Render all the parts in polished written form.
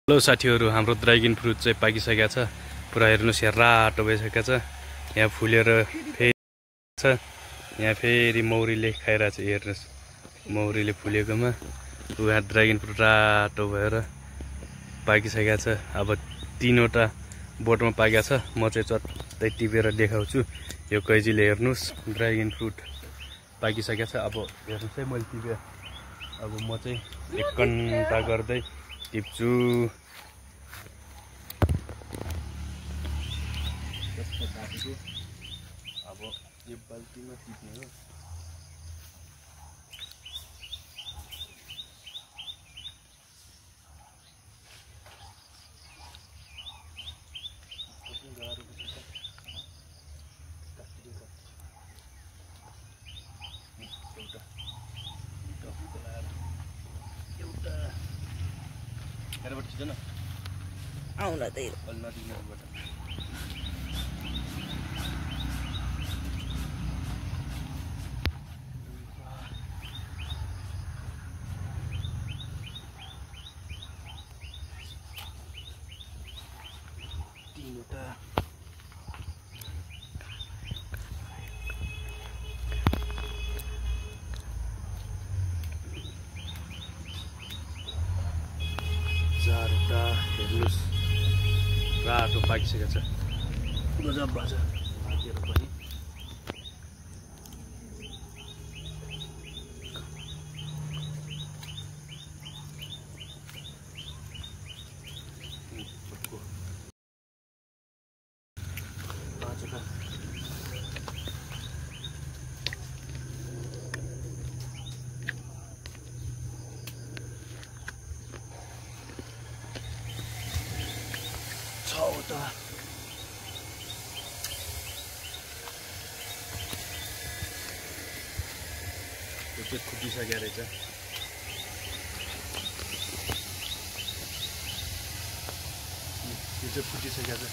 Hello साथीहरु, हाम्रो dragon fruit चाहिँ पाकिसकेको छ। पुरा हेर्नुस्, यहाँ रातो भइसकेको छ। यहाँ फुलेर फेरि छ। यहाँ फेरि मौरीले खाइरहेछ। हेर्नुस्, मौरीले फुलेकोमा उहाँ ड्रागन फ्रुट रातो भएर पाकिसकेको छ। अब 3वटा बोटमा पाकेको छ। म चाहिँ चट्टै टिपेर देखाउँछु। यो कैजीले हेर्नुस्, ड्रागन फ्रुट पाकिसकेको छ। अब हेर्नुस् है, मैले टिपे। अब म चाहिँ 1 घण्टा गर्दै टिप्छु। अब यो बाल्टीमा टिप्ने हो। आउन त चारवटा हेर्नुस्, रातो पाकिसकेको छ। गजब भन्छ पाकेर पनि। त्यो चाहिँ फुटिसकेको रहेछ। यो चाहिँ फुटिसकेको छ।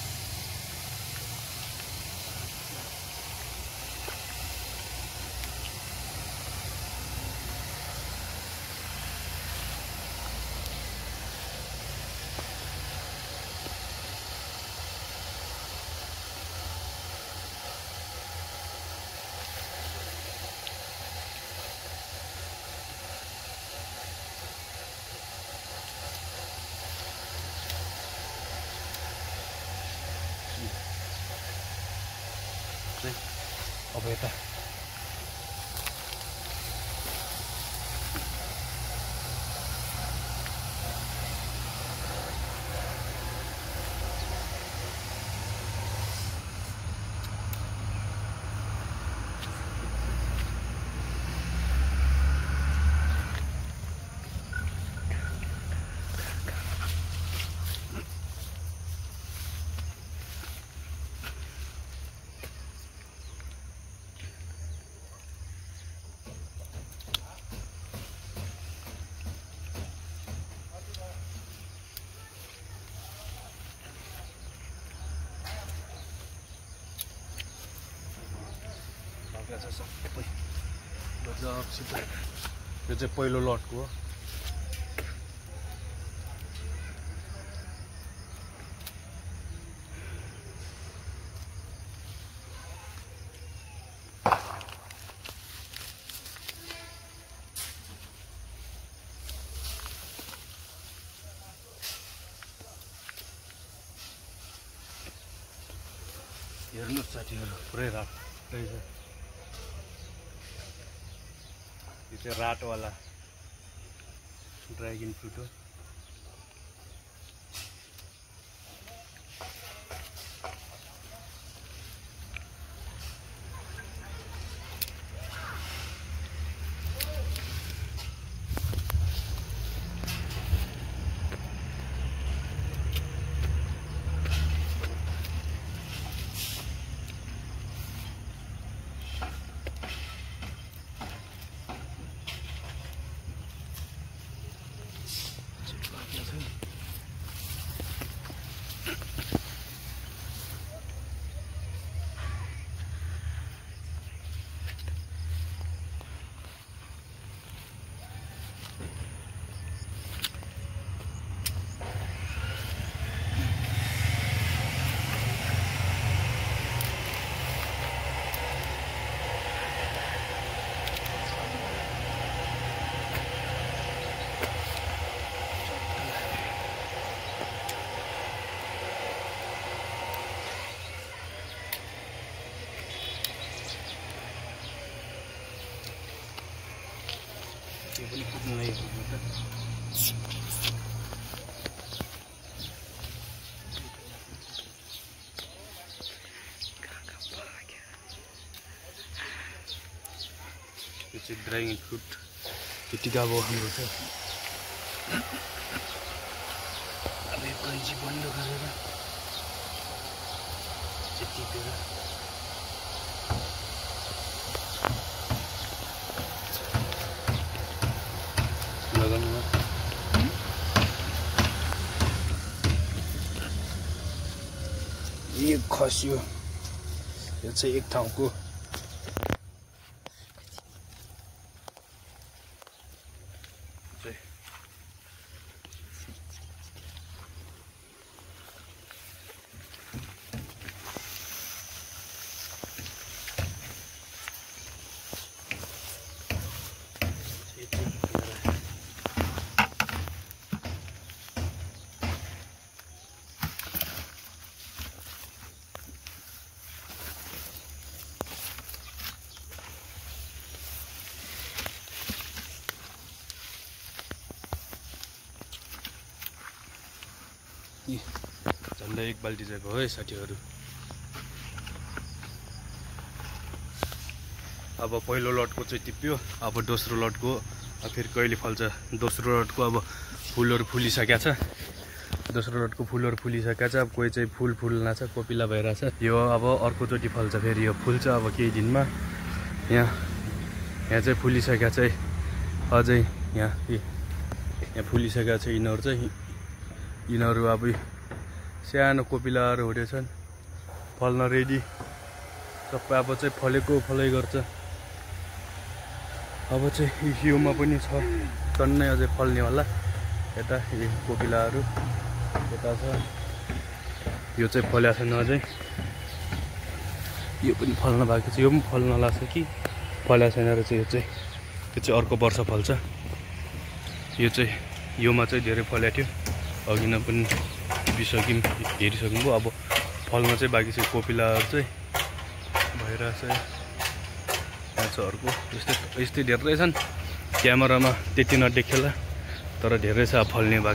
अब यता सबै गजबसित। यो चाहिँ पहिलो लटको हो। हेर्नुहोस् साथीहरु, पुरै रातो रहेछ। यो चाहिँ रातोवाला ड्रागन फ्रुट हो। पनि फुट्नु लागेको छ। यो चाहिँ ड्राइङ फ्रुट यतिका अब हाम्रो छ। अब यो कैँची बन्द गरेर टिपेर लगाउनु। यो खस्यो, यो चाहिँ एक ठाउँको झन्डै एक बाल्टी चाहिँ भयो है साथीहरू। अब पहिलो लटको चाहिँ टिप्यो, अब दोस्रो लटको फेरि कहिले फल्छ। दोस्रो लटको अब फुलहरू फुलिसकेको छ, दोस्रो लटको फुलहरू फुलिसकेको छ। अब कोही चाहिँ फुल फुल्न छ, कोपिला भइरहेछ। यो अब अर्कोचोटि फल्छ, फेरि यो फुल्छ अब केही दिनमा। यहाँ चाहिँ फुलिसकेको चाहिँ अझै यहाँ फुलिसकेको छ। यिनीहरू चाहिँ यिनीहरू अब सानो कोपिलाहरू हुँदैछन्, फल्न रेडी सबै। अब चाहिँ फलै गर्छ। अब चाहिँ हिउँमा पनि छ, टन्नै अझै फल्ने होला। यता यो कोपिलाहरू यता छ, यो चाहिँ फल्या छैन अझै, यो पनि फल्न बाँकी छ। यो पनि फल्न लाग्छ कि फल्या छैन रहेछ। यो चाहिँ अर्को वर्ष फल्छ। यो चाहिँ योमा चाहिँ धेरै फल्या थियो, अघि नै पनि टिपिसक्यौँ, हेरिसक्नु भयो। अब फल्न चाहिँ बाँकी छ। कोपिलाहरू चाहिँ भइरहेछ। यहाँ छ अर्को, यस्तै धेरै छन्। क्यामेरामा त्यति नदेखेला, तर धेरै छ फल्ने बाँकी।